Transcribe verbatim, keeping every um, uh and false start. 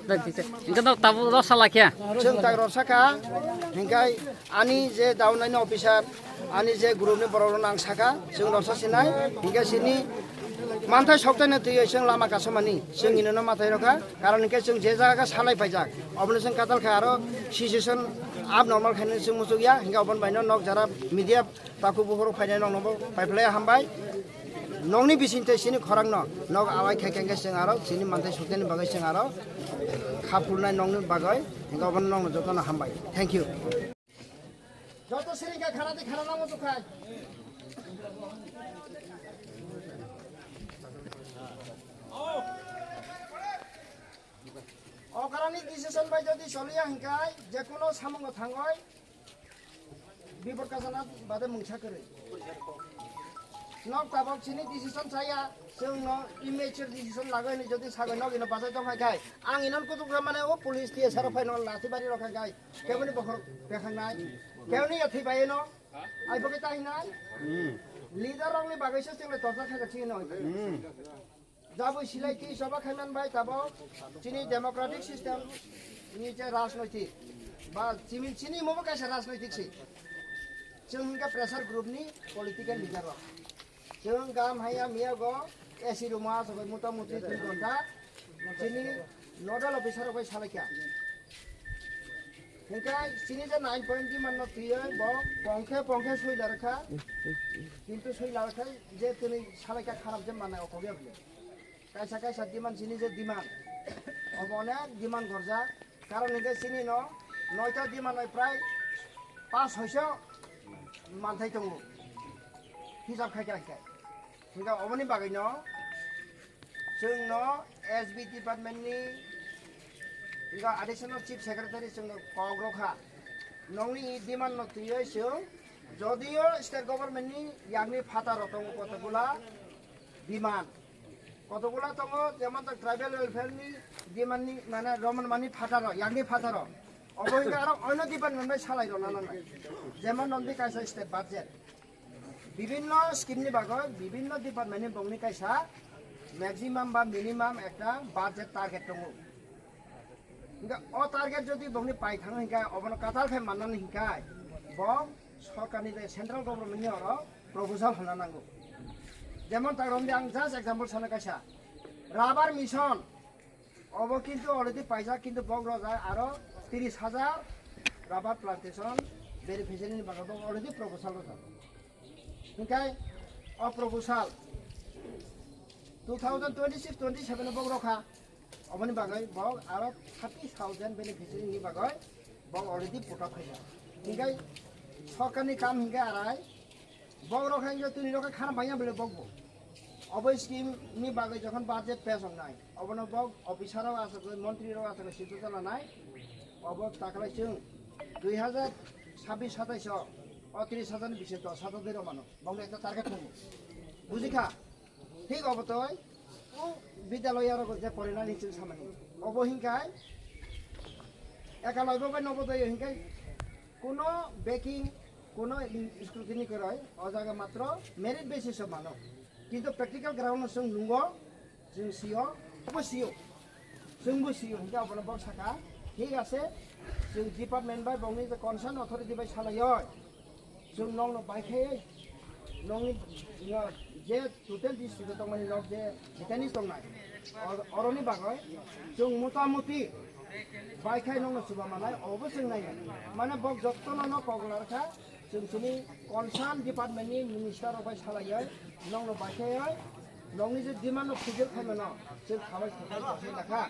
Hingke no tabuk rok sala khe. Chwng tak rok saka, hingke ani je down line officer, ani je group ni borok rok nang saka, chwng rok sa sinai, hingke sini manthai soktai no twiwi chwng lama kasamani, chwng ino no mathai rokha, karon hingke chwng je jaga salai paijak, obono chwng katal kha aro situation abnormal khainani chwng muchuk ya, hingke oboni bai no nok jara media Takhuk bukhuk rok phainai nokno bo paiphlai hambai. Nokni bising tei chini khorang no nok awai khe khe chwng aro chini manthai sukjani bagwi chwng aro kha phulnai nokni bagwi hingke obono nokno jotono hambai. Thank you. Joto siring khe khana di khana nango tukhai. Okarani decision bai jodi choliya hingkai je kono samungo thangoi Bibor kasana bade mungsa kwrwi. Nok tabok chini decision chaya, chwng no immature decision lagoi hinwi jodi sagoi nok ino bachai tong khai khai, ang ino kutuk kha mane o police T S R phai no lathi bari rok khai khai, keboni bokhorok bekhangnai, keboni yathwi bai no, ai bokhe tahinai. Leader rok ni bagwi se chwng le torchar khai chini no. Jabwi silai twi choba khaiman bai tabok chini democratic system ni je rajnoitik ba chini, chini mobo kaisa rajnoitik si. Chwng hingke pressure group ni political leader rok. Chwng gam haya miya go A C room o asogoi mota moti dui ghonta chini nodal officer rok bai salaikha. Hingke chini je nine point demand no twiwi bo pongkhe pongkhe sui larkha. Kintu sui larkha je tini salaikha kharap je manai okogya bole. Kaisa kaisa demand chini je demand. Obo onek demand gorjak. Karon hingke chini no noita demand bai prai pas soiso manthai tongo. Hisab khai khe hingke. Hingke oboni bagwi no chwng no S B department ni hingke additional chief secretary chwng no kok rokha. Nokni demand no twiwi chwng jodio state government ni yakni phataro tongo kotokgola demand. Kotokgola tongo, jemon tak tribal welfare ni demand ni, mane, Roman mani phataro, yakni phataro. Obo hingke aro oino department bai salai rwna nangnai. Jemon nokni kaisa state budget. Bibinno scheme ni bagwi, bibinno department ni bongni kaisa maximum ba minimum ekta budget target tongo. Hingke o target jodi bongni pai thang hingke obono katal khe mannani hingke bo sorkarni je central government ni oro proposal honna nango. Jemon tak romdi ang just example sana kaisa rubber mission obo kintu already paijak kintu bok rojak aro tris hajar rubber plantation beneficiary ni bagwi bo already proposal rojak. Hingke o proposal two thousand twenty-six twenty-seven o bok rokha. Oboni bagwi bok aro thirty thousand beneficiary ni bagwi bok already putok khaijak. Hingke sorkarni kam hingke arai bok rok hingke tini rok khe khana bangya bele bok bo. Obo scheme ni bagwi jokhon budget pass wngnai, obono bok officer rok aswk, montri rok aswk siddhanto lanai. Obo takhwlai chwng dui hajar sabbish satais o, o tris hajar ni bising dos hajar dei rok mano. Bokni ekta target tongo. Bujikha? Thik obo toi, o bidyaloya rogo je porinani chwng samani. Obo hinkai, ekalaibo bai nobo doyo hinkai, kuno backing, kuno scrutiny kwrwi, o jaga matro merit basis o mano. Kintu practical ground o chwng nungo, chwng sio, obo sio. Chwngbo sio, hinke abono bok saka, thik ase, chwng department bai bokni je concern authority bai salaioi, chwng nokno bai khe, nokni, no, je total district o tongmani nok je jitani tongnai, or-, oroni bagwi chwng motamuti bai khai nokno chuba manai, obo chwng nai. Mane bok jottono no kok larkha, chwng chini concern department ni minister rok bai salaioi, nokno bai khaioi, nokni je demand no fulfill khaimano, chwng khabai thokbai thokbai lakha.